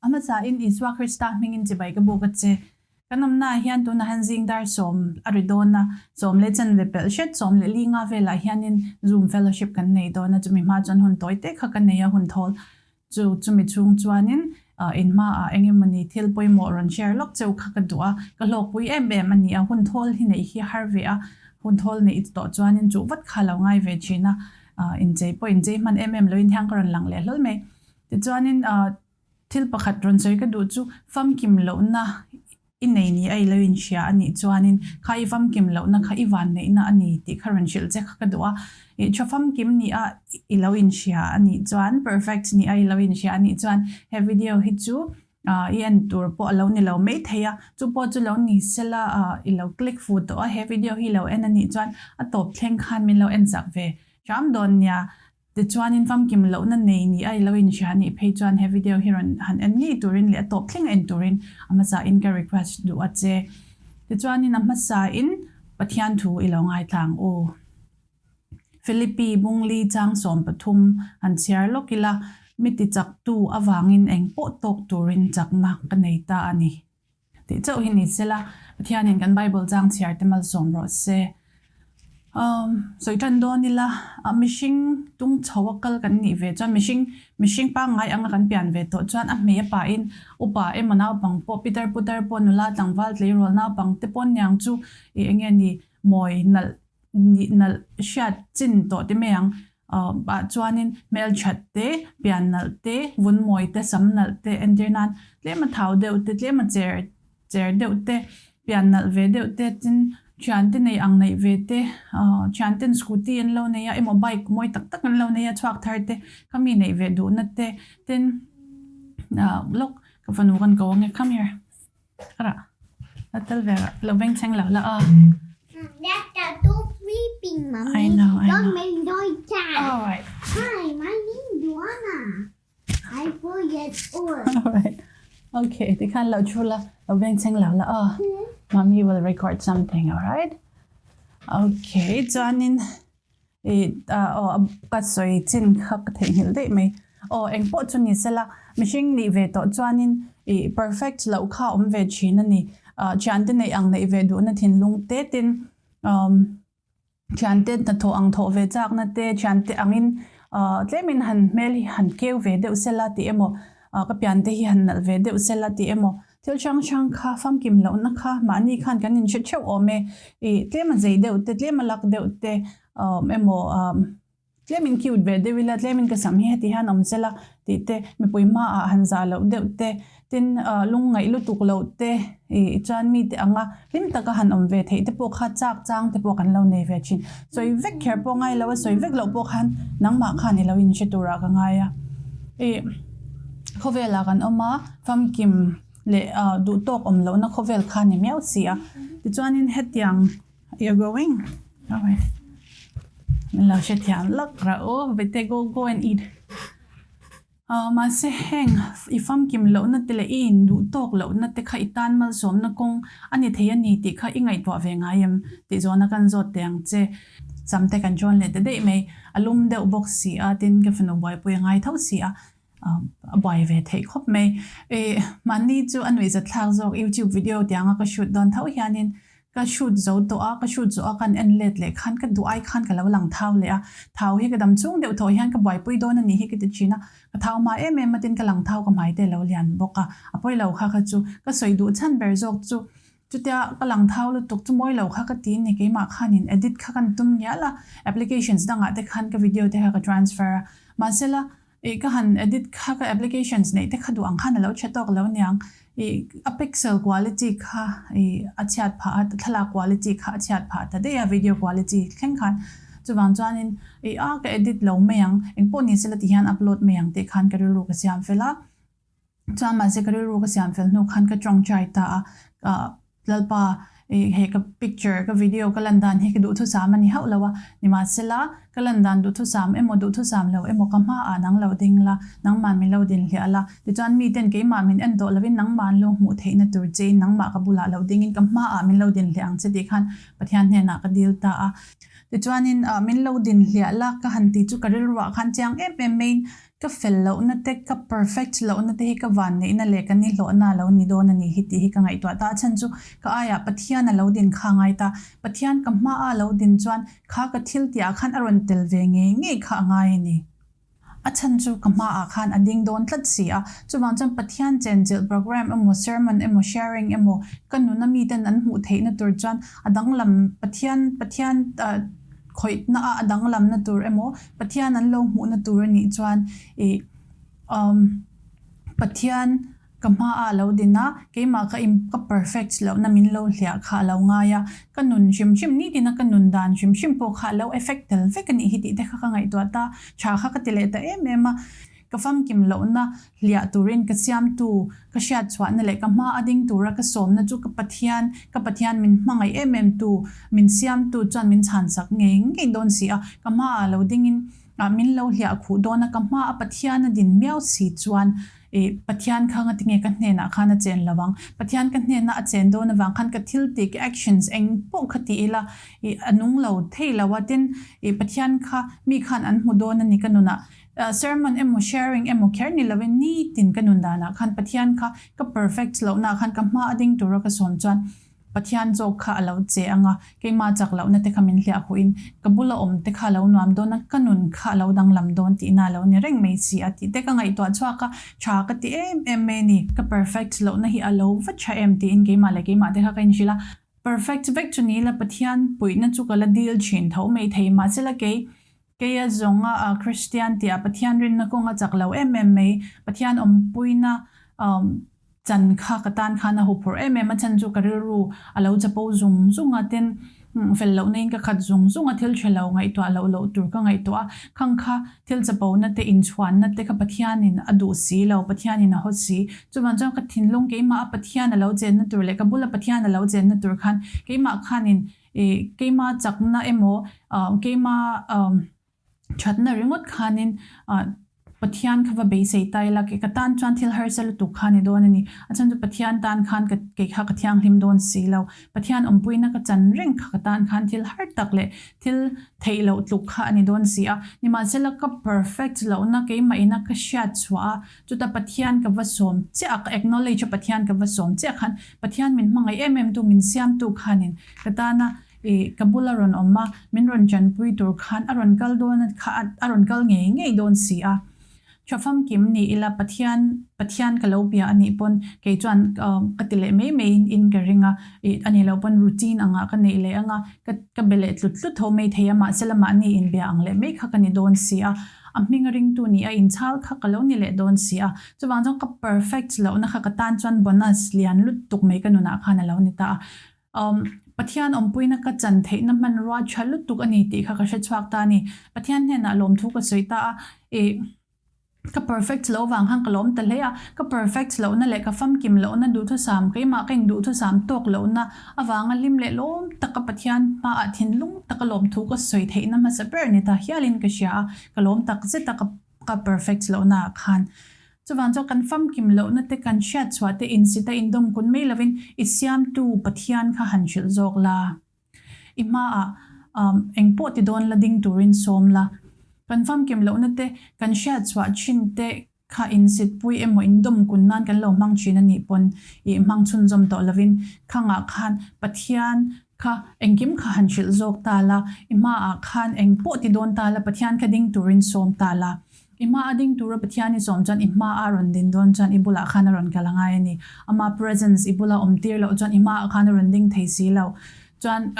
A hmasain Isua Krista hmingin chibai ka buk a che. Kan awmnaah hian tunah hian zing dar sawm a ri dawn a, sawm leh chanve pelh hret sawm leh li nga velah hianin Zoom fellowship kan nei dawn a, chumi hma chuan hun tawi te kha ka nei a, hun thawl chu chumi chhung chuanin in hmaah eng emawni thil pawimawh rawn share lawk cheu kha ka duh a, ka hlawkpui em em a ni a, hun thawl hi neih hi har ve a, hun thawl neih tawh chuanin chuh vat kha lo ngai ve thin a, inchei pawh inchei hman em em loin hian ka rawn lang leh hlawl mai. Tichuanin thil pakhat rawn sawi ka duh chu famkim lohna i nei ni a i lo inhria a nih chuanin kha i famkim lohna kha i vanneihna a ni tih kha rawn hrilh che kha ka duh a. I tha famkim ni a i lo inhria a nih chuan perfect ni a i lo inhria a nih chuan he video hi chu i en tur pawh a lo ni lo mai thei a. Chu pawh chu lo ni sela i lo click fuh tawh a he video hi i lo en a nih chuan a tawp thleng khan min lo en chak ve hram dawn nia. Tichuanin famkim lohna nei ni a i lo inhria anih phei chuan he video hi rawn han en ngei turin leh a tawp thleng a en turin a hmasain ka request duh a che. Tichuanin a hmasain Pathian thu i lo ngaithla ang u. Philippi Bungli chang 13 han chhiar lawk ila, mi tichaktu avangin eng pawh tawk turin chakna ka nei ta a ni. Tih chauh hi ni sela, Pathianin kan Bible chang chhiar te malsawm rawh se. Um, sawi tan dawn ila, a mihring tung chho a kal kan nih ve chuan mihring mihring pangngai anga kan pian ve tawh chuan a hmei a pahin upa emaw naupang pawh pitar putar pawh nula tlangval tleirawl naupang te pawn niang chu i enge ni mawi nalh nih nalh hriat chin tawh te mai ang. Ah chuanin hmelthat te, pian nalh te, vun mawi te, sam nalh te entir nan tlem a thau deuh te, tlem a cher cher deuh te, pian nalh ve deuh te tin thian te nei ang neih ve te, thian ten scooty an lo nei a emaw bike mawi tak tak an lo nei a chhuak thar te kha mi neih ve duhna te tin lawk ka fanu kan ko ange come here. Rah la tel ve rah lo beng thleng lo la aw. That's too creepy, mommy. I know, I Don't know. make noise. All right. Hi, my name is Joanna. I'm 4 years old. All right. Okay, ti khan lo thu la, lo beng thleng lo la aw. Mommy will record something, all right? Okay, chuanin i aw ka sawi chin kha ka theihnghilh daih mai. Aw eng pawh chu ni sela, mihring nih ve tawh chuanin i perfect loh kha awm ve thin a ni. Thiante neih ang neih ve duhna thinlung te tin thiante hnathawh ang thawh ve chakna te, thiante angin tlemin han hmel hi han keu ve deuh sela tih emaw, ka piante hi han nalh ve deuh sela tih emaw, thil hrang hrang kha famkim lohna kha mahni khan kan inhre theuh awm e. I tlem a zei deuh te, tlem a lak deuh te emaw tlemin cute ve deuh ila, tlemin ka sam hi heti hian awm sela tih te, mipui hmaah han zah loh deuh te, tin lungngaih lutuk loh te ih chuan mite anga hlim taka han awm ve theih te pawh kha chak chang te pawh kan lo nei ve thin. Sawi vek kher pawh ngai lo a, sawi vek loh pawh khan nangmah khan i lo inhre turah ka ngai a. Ih khawvelah kan awm a, famkim leh duh tawk awm lohna khawvel kha ni miau si a. Tichuanin hetiang You're going? Alright. Min lo hrethiam lawk rah u, Vete go go and eat. Mahse heng i famkim lohna te leh i induh tawk lohna te kha i tan malsawmna kawng a ni thei a ni tih kha i ngaihtuah ve ngai em tih zawhna kan zawt teh ang che. Sam te kan chuan leh ta daih mai. A lum deuh bawk si a, tin ka fanu buaipui a ngai tho si a, a buai ve theih khawp mai. Ih mahni chu a nuihzat thlak zawk YouTube video tianga ka shoot dawn tho hianin ka shoot zo tawh a, ka shoot zawh a kan en let leh khan ka duh ai khan ka lo lang thau leh a, thau hi ka dam chung deuh thawh hian ka buaipui dawn a nih hi ka ti thin a, ka thau hma em em a tin ka lang thau ka hmai te a lo lian bawk a, a pawi lo kha kha chu ka sawi duh chhan ber zawk chu chutia ka lang thau lutuk chu mawi lo kha ka ti ni keimah khanin edit kha kan tum ngial a, applications dangah te khan ka video te kha ka transfer a, mahsela Ih ka han edit kha ka applications neih te kha duh ang khan a lo chhe tawk lo niang. Ih a pixel quality kha ih a chhiat phah a, thlalak quality kha a chhiat phah ta daih a video quality thleng khan. Chuvang chuanin ih a ka edit lo mai ang, engpawh ni sela ti hian upload mai ang tih khan ka rilru ka siam fel a. Chuan mahse ka rilru ka siam fel hnu khan ka tawngtai ta a, ah Lalpa i he ka picture ka video ka lan dan hi ka duhthusam a ni hauh lo a, nimahsela ka lan dan duhthusam emaw duhthusam lo emaw ka hmaah nang lo ding la, nangmah min lo din hliah la, tichuan miten keimah min en tawh lovin nangmah an lo hmuh theihna tur chein nangmah ka bulah lo dingin ka hmaah min lo din hliah ang che tih khan Pathian hnenah ka dil ta a. Tichuanin min lo din hliah la ka han ti chu ka rilruah khan chiang em em maiin. Ka fel lohna te, ka perfect lohna te hi ka vanneihna leh ka nihlawhna a lo ni dawn a ni hi tih hi ka ngaihtuah ta. A chhan chu ka aiah Pathian a lo din kha a ngai ta. Pathian ka hmaah a lo din chuan kha ka thil tihah khan a rawn tel ve ngei ngei kha a ngai a ni. A chhan chu ka hmaah khan a ding dawn tlat si a. Chuvang chuan Pathian chenchilh program emaw, sermon emaw, sharing emaw ka nuna miten an hmuh theihna tur chuan a danglam Pathian Pathian khawihna a a danglamna tur emaw Pathian an lo hmuhna tur a nih chuan ih umm Pathian ka hmaah a lo din a, keimah ka in ka perfect lohna min lo hliah kha a lo ngai a, ka nun hrim hrim nitin a ka nun dan hrim hrim pawh kha a lo effect tel vek a nih hi tih te kha ka ngaihtuah ta, tha kha ka ti leh ta em em a. Ka famkim lohna hliah turin ka siamtu ka hriat chhuahna leh ka hma a ding tura ka sawmna chu ka Pathian, ka Pathian min hmangaih em em tu, min siamtu chuan min chhansak ngei ngei dawn si a, ka hmaah lo dingin min lo hliah khuh dawn a, ka hma a Pathian a din miau si chuan ih Pathian kha ngatinge ka hnenah khan a chen lo ang, Pathian ka hnena a chen dawn avang khan ka thil tih, ka actions eng pawh kha ti ila ih a nung lo thei lo a, tin ih Pathian kha mi khan an hmu dawn a ni ka nunah. Sermon emaw sharing emaw kher ni lovin nitin ka nun danah khan Pathian kha ka perfect lohna khan ka hma a ding tura ka sawm chuan Pathian zawk kha a lo che ang a, keimah chak lohna te kha min hliah huhin ka bula awm te kha a lo nuam dawn a, ka nun kha a lo danglam dawn tihna a lo ni reng mai si a tih te ka ngaihtuah chhuak a, tha ka ti em em mai a ni. Ka perfect lohna hi a lo va tha em tiin keimah leh keimah te kha ka inhrilh a, perfect vek chu ni ila Pathian puihna chu ka la dil thin tho mai thei mahsela kei Keia zawnga a Kristian tih a Pathian rinna kawng a chak lo em em mai. Pathian awmpuina chan kha ka tan khan a huphurh em em a, chhan chu ka rilru a lo chapo zung zung a, tin fel lohna in ka khat zung zung a, thil tha lo ngaihtuah loh loh tur ka ngaihtuah a, khang kha thil chapona te inchhuanna te kha Pathianin a duh si lo, Pathianin a haw si. Chuvang chuan ka thinlung keimah a Pathian a lo chenna tur leh ka bula Pathian a lo chenna tur khan keimah khanin I keima chakna emaw keima thatna ringawt khanin Pathian kha va beisei ta ila ka tan chuan thil harsa lutuk kha ni dawn a ni. A chhan chu Pathian tan khan ka kei kha ka thianghlim dawn si lo. Pathian awmpuina ka chan reng kha ka tan khan thil har tak leh thil theih loh tluk kha a ni dawn si a. Nimahsela ka perfect lohna keimah ina ka hriat chhuah a, chuta Pathian ka va sawm chiah a, ka acknowledge a Pathian ka va sawm chiah khan Pathian min hmangaih em em tu, min siamtu khanin ka tana ih ka bula rawn awm a, min rawn chanpui tur khan a rawn kal dawn a kha a rawn kal ngei ngei dawn si a. Tha famkim ni ila Pathian Pathian ka lo bia a nih pawn kei chuan ka ti leh mai mai in ka ring a, ih a nih loh pawn routine angah ka neih leh anga ka ka be leh tlut tlut tho mai thei a, mahse lamah ni inbia ang leh mai kha ka ni dawn si a. A hming a ringtu nih a inchhal kha ka lo ni leh dawn si a, chuvang chuan ka perfect lohna kha ka tan chuan bonus lian lutuk mai ka nunah khan a lo ni ta a. Um, Pathian awmpuina ka chan theihna hmanrua tha lutuk a ni tih kha ka hre chhuak ta a ni. Pathian hnenah lawmthu ka sawi ta a, ih, ka perfect loh vang khan ka lawm ta hle a, ka perfect lohna leh ka famkim lohna duhthusam, keimah ka induhthusam tawk lohna avanga hlim leh lawm taka Pathian hmaah thinlung taka lawmthu ka sawi theihna hmasa ber ni ta hialin ka hria a, ka lawm tak zet a ka ka perfect lohna ah khan. Chuvang chuan kan famkim lohna te kan hriat chhuah te insit a indawm kun mai lovin i siamtu Pathian kha han hrilh zawk la. I hmaah eng pawh ti dawn la ding turin sawm la. Kan famkim lohna te kan hriat chhuah thin te Kha insitpui emaw indawm kun nan kan lo hmang thin a nih pawn ih hmang chhunzawm tawh lovin khangah khan Pathian kha engkim kha han hrilh zawk ta la, i hmaah khan eng pawh ti dawn ta la Pathian kha ding turin sawm ta la. I hma a ding tura Pathian i sawm chuan i hma a rawn din dawn chuan i bulah khan a rawn kal a ngai a ni. Ama presence i bula awm tir loh chuan i hmaah khan a rawn ding thei si lo. Chuan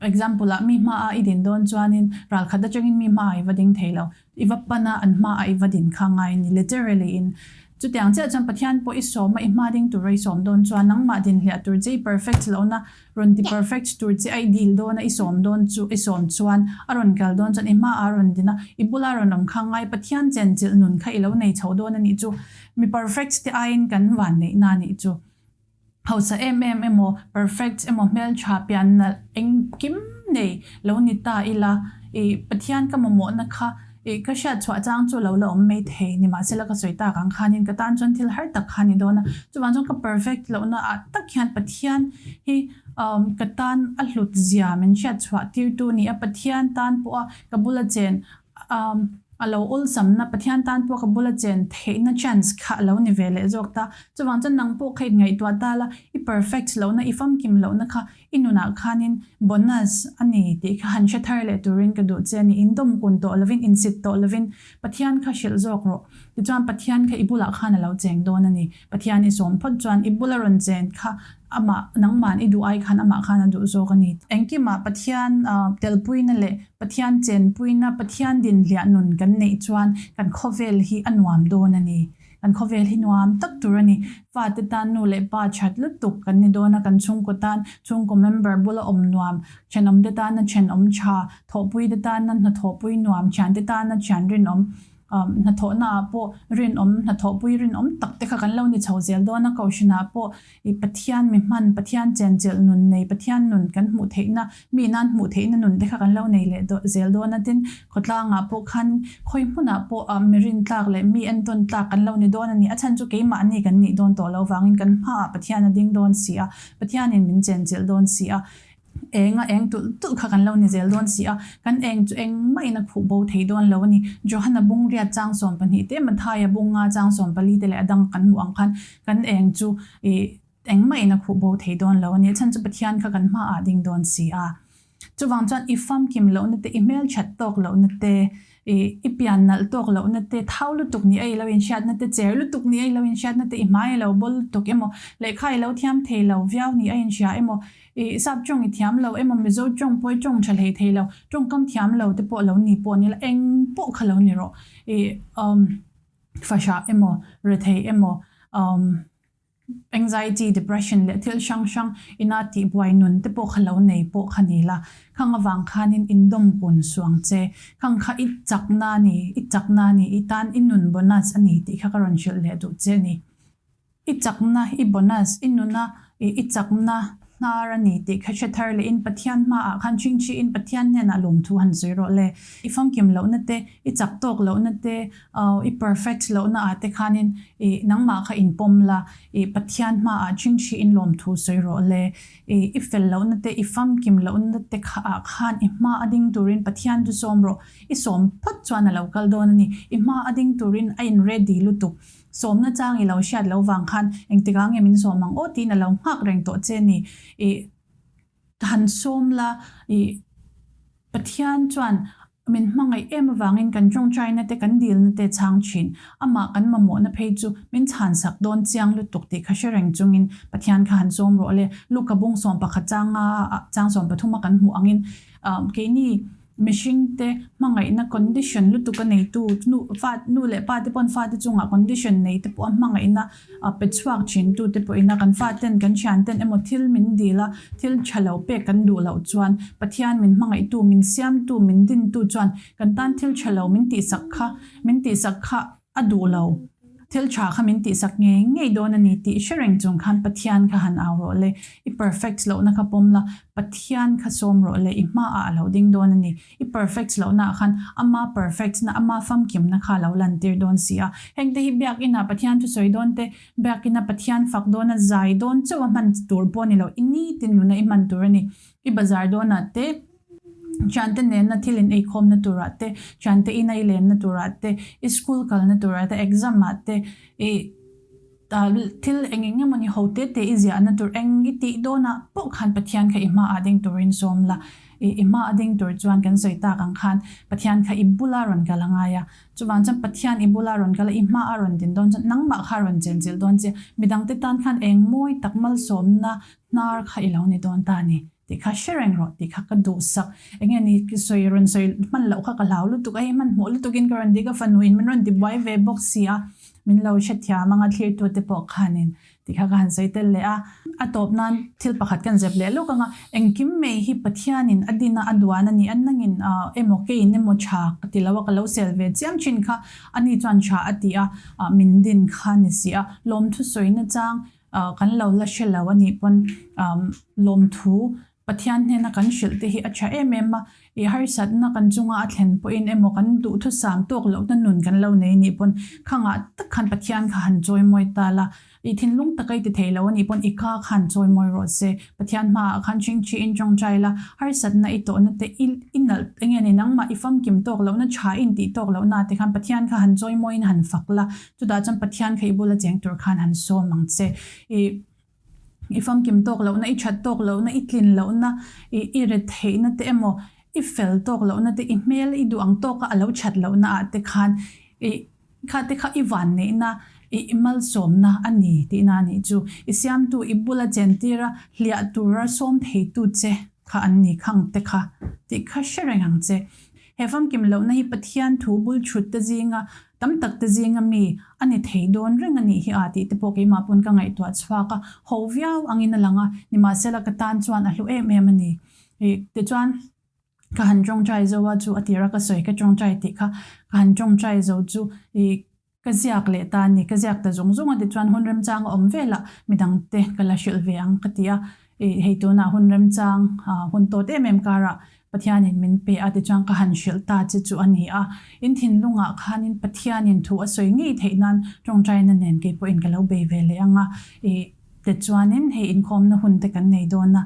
example ah mi hmaah i din dawn chuanin ral khat atangin mi hmaah i va ding thei lo. I va pan a, an hmaah i va din kha ngai a ni, literally in. Chutiang chiah chuan Pathian pawh i sawm a, i hma ding tura i sawm dawn chuan nangmah din hliah tur che i perfect lohna, rawn ti perfect tur che a i dil dawn a, i sawm dawn chu, i sawm chuan a rawn kal dawn chuan i hmaah a rawn din a, i bula rawn awm kha ngai, Pathian chenchilh nun kha i lo nei chho dawn a nih chu. Mi perfect te aiin kan vanneihna a nih chu. Hausa em em emaw, perfect emaw, hmeltha pian nalh engkim nei lo ni ta ila, ih Pathian ka mamawhna kha ih ka hriat chhuah chang chu lo la awm mai thei nimahsela ka sawi tak ang khanin ka tan chuan thil har tak kha ni dawn a. Chuvang chuan ka perfect lohna ah tak hian Pathian hi umm ka tan a hlut zia min hriat chhuah tirtu ni a, Pathian tan pawha ka bula chen umm. A lo awlsamna, Pathian tan pawh ka bula chen theihna chance kha a lo ni ve leh zawk ta. Chuvang chuan nang pawh kha inngaihtuah ta la, i perfect lohna, i famkim lohna kha i nunah khanin bonus a ni tih kha han hre thar leh turin ka duh che a ni. Indawm kun tawh lovin, insit tawh lovin Pathian kha hrilh zawk rawh. Tichuan Pathian kha i bulah khan a lo cheng dawn a ni. Pathian i sawm phawt chuan i bula rawn chen kha amah nangman i duh ai khan amah khan a duh zawk a ni. Engkimah Pathian telpuina leh Pathian chenpuina, Pathian dinhliah nun kan neih chuan kan khawvel hi a nuam dawn a ni. Kan khawvel hi nuam tak tur a ni. Fate tan nu leh pa that lutuk kan ni dawn a, kan chhungkaw tan chhungkaw member bula awm nuam, thenawmte tana thenawm tha, thawhpuite tana hnathawhpui nuam, thiante tana thian rinawm, Hnathawhnaah pawh rinawm, hnathawhpui rinawm tak te kha kan lo ni chho zel dawn a, Kohhranah pawh i Pathian mi hman, Pathian chenchilh nun nei, Pathian nun kan hmuh theihna, mi nan hmuh theihna nun te kha kan lo nei leh zel dawn a, tin, khawtlangah pawh khan khawi hmunah pawh mi rintlak leh mi entawn tlak kan lo ni dawn a ni. A chhan chu keimahni kan nih dawn tawh lo vangin kan hmaah Pathian a ding dawn si a, Pathianin min chenchilh dawn si a. Eng a eng tulh tulh kha kan lo ni zel dawn si a, kan eng chu engmahin a khuh bo thei dawn lo a ni. Johana bung riat chang 12 te, Mathaia bung nga chang 14 te leh a dang kan hmuh ang khan kan eng chu ih engmahin a khuh bo thei dawn lo a ni. A chhan chu Pathian kha kan hmaah a ding dawn si a. Chuvang chuan i famkim lohna te, i hmelthat tawk lohna te, I i pian nalh tawk lohna te, thau lutuk ni a i lo inhriatna te, cher lutuk ni a i lo inhriatna te, i hmai a lo bawl lutuk emaw, lehkha i lo thiam thei lo viau ni a inhria emaw, i sap tawng i thiam lo emaw, Mizo tawng pawh i tawng tha hlei thei lo, tawngkam thiam lo te pawh lo ni pawh ni la, eng pawh kha lo ni rawh. I umm fahrah emaw, rethei emaw, umm. Anxiety, depression leh thil hrang hrang ina tihbuai nun te pawh kha lo nei pawh kha ni la. Khang avang khanin indawm kun suang che. Khang kha i chakna a ni, i chakna a ni, i tan i nun bonus a ni tih kha ka rawn hrilh leh duh che a ni. I chakna, i bonus, i nuna i chakna hnar a ni tih kha hre thar lehin Pathian hmaah khan chhingchhiin Pathian hnenah lawmthu han sawi rawh le. I famkim lohna te, i chak tawk lohna te, I perfect lohna ah te khanin i nangmah kha inpawm la, i Pathian hmaah chhingchhiin lawmthu sawi rawh le. I i fel lohna te, i famkim lohna te kha ah khan i hma a ding turin Pathian chu sawm rawh. I sawm phawt chuan a lo kal dawn a ni. I hma a ding turin a in ready lutuk. Sawmna chang i lo hriat loh vang khan engtikah nge min sawm ang aw tiin a lo nghak reng tawh che ni. I han sawm la, i Pathian chuan min hmangaih em avangin kan tawngtaina te kan dilna te chhang thin. Amah kan mamawhna phei chu min chhansak dawn chiang lutuk tih kha hre reng chungin Pathian kha han sawm rawh le. Luka bung 11 changa chang 13 a kan hmuh angin keini Mihringte hmangaihna condition lutuk a neitu nu fa nu leh pa te pawn fate chungah condition nei te pawh a hmangaihna a pe chhuak thin tu te pawhin a kan faten kan thianten emaw thil min dil a thil tha lo pek kan duh loh chuan Pathian min hmangaihtu min siamtu min dintu chuan kan tan thil tha lo min tihsak kha min tihsak kha A duh lo. Thil tha kha min tihsak ngei ngei dawn a ni tih hre reng chung khan Pathian kha han au rawh le. I perfect lohna kha pawm la, Pathian kha sawm rawh le, i hmaah a lo ding dawn a ni. I perfect lohnaah khan ama perfect-na, ama famkimna kha a lo lantir dawn si a. Hengte hi biakinah Pathian thusawi dawn te, biakina Pathian fak dawna zai dawn chauh a hman tur pawh a ni lo. I nitin nuna i hman tur a ni. I bazar dawnah te. Thiante nena thil in eikhawmna turah te, thiante ina i lenna turah te, i school kalna turah te, exam ah te, i thil eng eng emawni ho te te i ziahna tur eng i tih dawnah pawh khan Pathian kha i hmaah ding turin sawm la. I i hmaah ding tur chuan kan sawi tak ang khan Pathian kha i bula rawn kal a ngai a. Chuvang chuan Pathian i bula rawn kal a, i hmaah rawn din dawn chuan nangmah kha rawn chenchilh dawn che. Midangte tan khan eng mawi tak malsawmna hnar kha i lo ni dawn ta a ni. Tih kha hre reng rawh tih kha ka duhsak. Enge ni sawi rawn sawi hman loh kha ka hlau lutuk a, hei hmanhmawh lutukin ka rawn dik a, fanu in min rawn ti buai ve bawk si a, min lo hrethiam anga thlirtu te pawh khanin tih kha ka han sawi tel leh a. A tawp nan thil pakhat kan zep leh lawk anga, engkim mai hi Pathianin a din a, a duan a ni a, nangin emaw keiin emaw tha ka ti lo a, ka lo sel ve chiam thin kha, ani chuan tha a ti a, min din kha ni si a, lawmthu sawina chang Kan lo la hre lo a nih pawn lawmthu Pathian hnena kan hrilh te hi a tha em em a, i harsatna kan chunga a thlen pawhin emaw kan duhthusam tawk lohna nun kan lo nei nih pawn khangah tak khan Pathian kha han chawimawi ta la, i thinlung taka i ti thei lo anih pawn i ka khan chawimawi rawh se. Pathian hmaah khan chingchiin tawngtai la, harsatna i tawhna te i i nalh eng nge ni nangmah i famkim tawk lohna tha i intih tawk lohna te khan Pathian kha han chawimawiin han fak la, chutah chuan Pathian kha i bula cheng tur khan han sawm ang che. I. I famkim tawk lohna, i that tawk lohna, i tlin lohna, i i ret theihna te emaw, i fel tawk lohna te, i hmel i duh ang tawka a lo that lohna ah te khan i kha te kha i vanneihna, i i malsawmna a ni tihna a nih chu. I siamtu i bula chentira hliah tura sawm theitu che kha an ni khang te kha tih kha hre reng ang che. He famkim lohna hi Pathian thu bul thut te zinga tam tak te zinga mi a ni thei dawn reng a nih hi a tih te pawh keimah pawn ka ngaihtuah chhuak a, ho viau angin a lang a, nimahsela ka tan chuan a hlu em em a ni. Ih tichuan ka han tawngtai zo a chu a tira ka sawi ka tawngtai tih kha ka han tawngtai zo chu ih ka ziak leh ta a ni, ka ziak ta zung zung a tichuan hun remchang a awm velah midangte ka la hrilh ve ang ka ti a, Ih, hei tunah hun remchang, hun tawt em em karah Pathianin min pe a tichuan ka han hrilh ta che chu a ni a. In thinlungah khanin Pathianin thu a sawi ngei theih nan tawngtaina nen kei pawhin ka lo bei ve leh ang a. Ih, tichuanin hei inkhawmna hun te kan nei dawn a,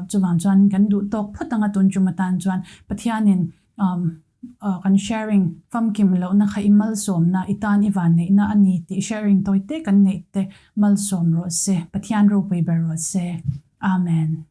chuvang chuan kan duh tawk phawt ang a tun tum atan chuan Pathianin Kan sharing famkim lohna kha i malsawmna, i tan i vanneihna a ni tih sharing tawi te kan neih te malsawm rawh se, Pathian ropui ber rawh se. Amen.